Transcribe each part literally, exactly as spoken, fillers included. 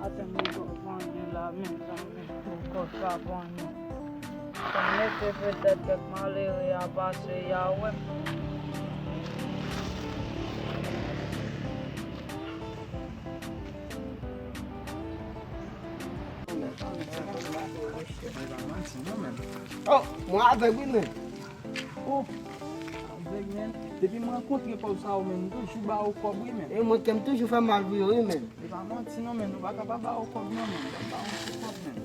Maten, mwen poko anyen la, mezanmi, poko ka anyen. Sa mete petèt kèk malere a pase, y a wè m. Oh, mwen avèg wi, men. Oh, avèg, men. Depi mwen rankontre pòv sa yo, men, m toujou ba yo kòb, wi, men. E mwen, kè m toujou fè mal pou yo, wi, men. E pa manti non, men, nou pa ka pa ba yo kòb non, men. Nou pa ba yo kòb, men.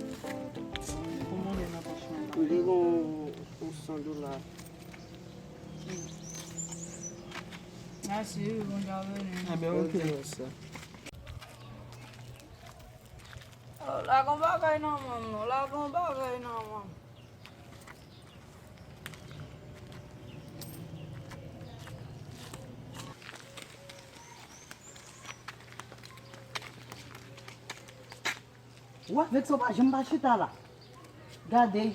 Pou mwen, nan pòch mwen. M te gon yon san dola. Mèsi, wi, Bondye a beni. Ebyen, oke. Bondye sa. Oh, lage yon bagay nan men m non, lage yon bagay nan men m. Ou avèg sa, w pa janm pa chita la. Gade,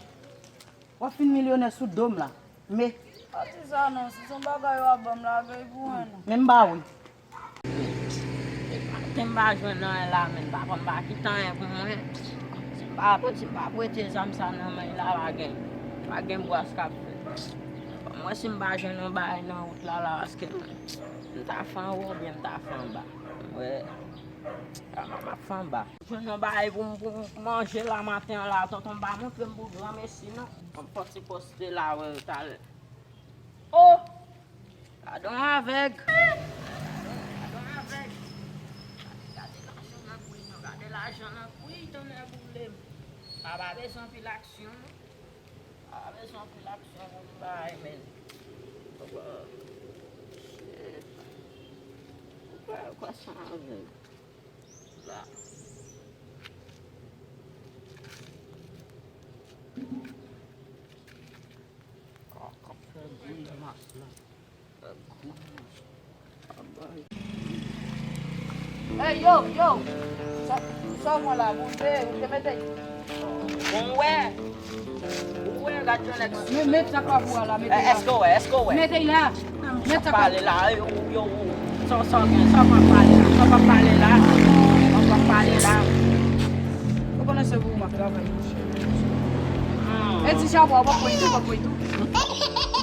w ap fin milyonè sou do m la. Men. Pa di sa non, si se yon bagay w ap ban m, lage l pou mwen non. Men m ba ou l. Maten m pa jwenn anyen la, men papa m pa kite anyen pou mwen. Si m pa, si m pa prete zam sa nan men l la, pa gen, pa gen bwas k ap fèt. Mwen, si m pa jwenn yon bagay nan wout la, la, paske m ta fè anwo oubyen m ta fè anba. Mwen, a, m ap fè anba. Jwenn yon bagay pou m, pou m manje la maten an la, tonton pa montre m pou granmesi non. Yon pòti poste la, wè, talè. Oh! Gadon avèg! Gadon avèg! Gade, gade lajan nan kwi non, gade lajan nan kwi, tonnè boule m. A pa bezwen anpil aksyon non. A pa bezwen anpil aksyon pou m bay, men. Shit. Ou kwè, ou kwè se yon avèg? La. K ap fè grimas la. Fè grimas. Ey, yo, yo! Sa, sa w pran la, ou te, ou te mete. Bon, wè. Ou wè, gad yon nèg. Men, met sa k pa pou a la, mete la. Èske w wè, èske w wè? Mete la. Met sa k pa pale la, yo, yo, yo. Sa, sa w gen, sa w pa pale la, sa w pa pale la. Sa w pa pale la. Ou konnen se pou ou m ap travay, monchè. Hmm. E ti chabwa, w pa pran tou, w pa pran tou.